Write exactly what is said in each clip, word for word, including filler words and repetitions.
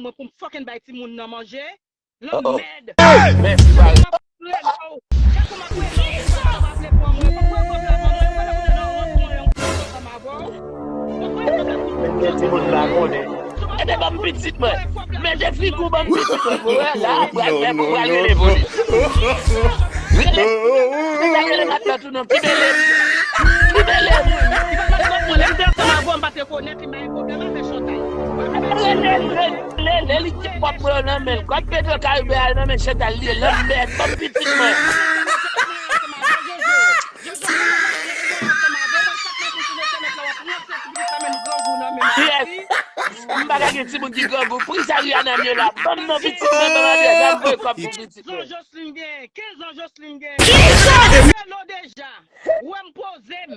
mwen pou m fucking bay timoun nan manje. Lanmèd. Mèsi, Paris. Gad kòman m ap rele w, gad kòm w ap rele w, ou pa ka pa vle pran mwen. Ou pa pran kòb la ban mwen, ou pa ka koute nan wont mwen, yon kòb ansanm avè w. Ou pran kòb la pou. Men gen timoun pa konnen. Ede ban m pitit mwen. Mete figi w ban m pitit mwen. Ou wè la, pral fè pou pral rele polis. Rele. Se sa rele matla tou non. Ki bele. Ki bele. Lè m te ansanm avè w, m pa t rekonèt li, m pa gen pwoblèm avè Chantal. Rele, rele, rele, li te kòb mwen yo nan men l. Kòb Petro Karibe a nan men Chantal li ye. Lanmèd, ban m pitit mwen. Yes. M pa ka gen timoun ki grangou. Poukisa Rihanna m ye la? Ban m non pitit mwen, ban m adrès la, m voye kòb pou pitit mwen. Kenz an Jocelyn gen, kenz an Jocelyn gen. Kisa? Hello deja. Ou wè m poze m.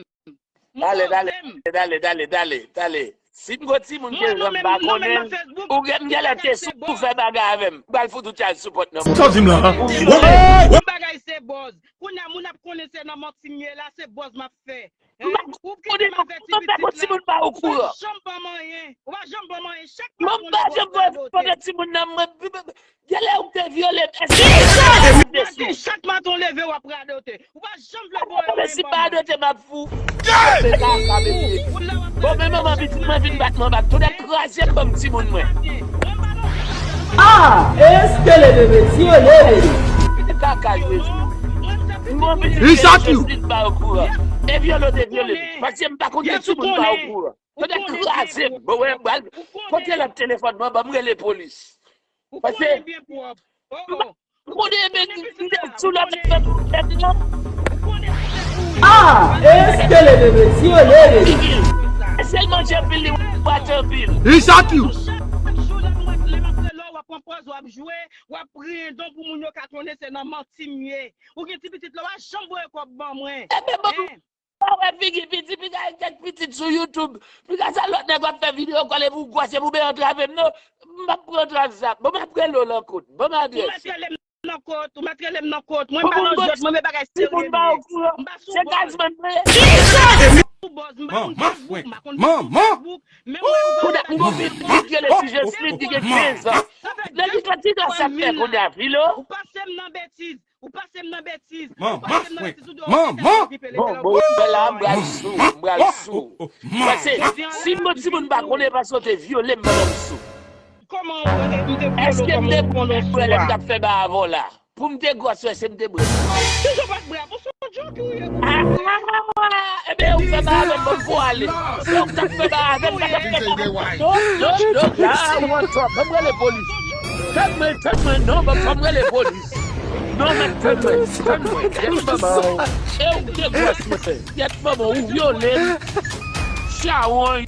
Dale, dale, dale, dale, dale, dale. Si m gon timoun ke jan m pa konnen l, ou gen m genlè te sou fè bagay avè m. M pral fout ou child support nan. Sa w di m la? Ou gen bagay se bòz. Kounye a moun ap konnen se nan manti m ye la, se bòz m ap fè. Ou kite m avèti pitit la. Ou pa janm ban m anyen. Ou pa janm ban m anyen. Chak maten w leve w ap radote. Mwen pa janm voye foto timoun nan mwen. Genlè ou te vyole m. Èske ou te vyole m desu? Chak maten w leve w ap radote. Ou pa janm vle voye anyen ban mwen. Si m pa radote m ap fou. Bon, men manman pitit mwen vin bat mwen bat. Tounen kraze m ban m timoun mwen. Ah, èske leve mesye leve? Kaka Jezi. Mwen pitit Jezi ba okouran. E vyole ou te vyole m. Paske m pa konn gen timoun ba okouran. Tounen kraze m. Bon, wè, m pral. Kote lòt telefòn mwen, ban m rele polis. Paske m konnen men m te sou lòt fè pwoblèm nan. Ah, èske leve mesye leve? Èske l manje anpil li wate anpil? Li sa ki w. Chak jou lè m wè lè m ap rele w, w ap pran pòz, w ap jwe, w ap ri, donk pou moun yo ka konnen se nan manti m ye. Ou gen ti pitit la, w pa janm voye kòb ban mwen. Ebyen, bon, pa wè figi piti, piga gen kèk pitit sou YouTube. Piga sa lòt nèg w ap fè videyo kòl epi w gwòs epi w ben antrave m non. M p ap pran antrav sa. Bon, m ap rele w nan kot. Ban m adrès. Ou mèt rele m nan kot, ou mèt rele m nan kot. Mwen pa nan jwèt, mwen men bagay serye m ye. M pa sou bòz. Se gazman m ye. M pa sou bòz, m pa konn Facebook, m pa konn Facebook. Men mwen ou pa. Kounya m gon pitit ki rele Ti Jesli, ki gen kenz an. Nèg ki kanti nan sa fè kounya, Filo. Ou pase m nan betiz. Ou pase m nan betiz. Ou pase m nan betiz, ou di, ok, tèl moun okipe l, bon, bon, bon, la, m pral sou, m pral sou. Paske si m gon timoun pa konnen, paske w te vyole m pandan m sou. Kòman ou wè m te vyole w, kòman ou konnen w sou a? Èske m te bwè lè m t ap fè bagay avè w la? Pou m te gwòs, wè, se m te bwè. Kijan w pa t bwè? Bon, se yon djòk ou ye. Ah, ebyen, ou fè bagay avè m, bon, pou ale. Se ou k t ap fè bagay avè m, pa t ap fè bagay. Non, non, non, la, ou an twòp. Ban m rele polis. Tann mwen, tann mwen, non, ban m rele polis. Non, mèt, tann mwen, tann mwen, gyèt manman w. E ou te gwòs mwen, gyèt manman w, ou vyole m. Chawony.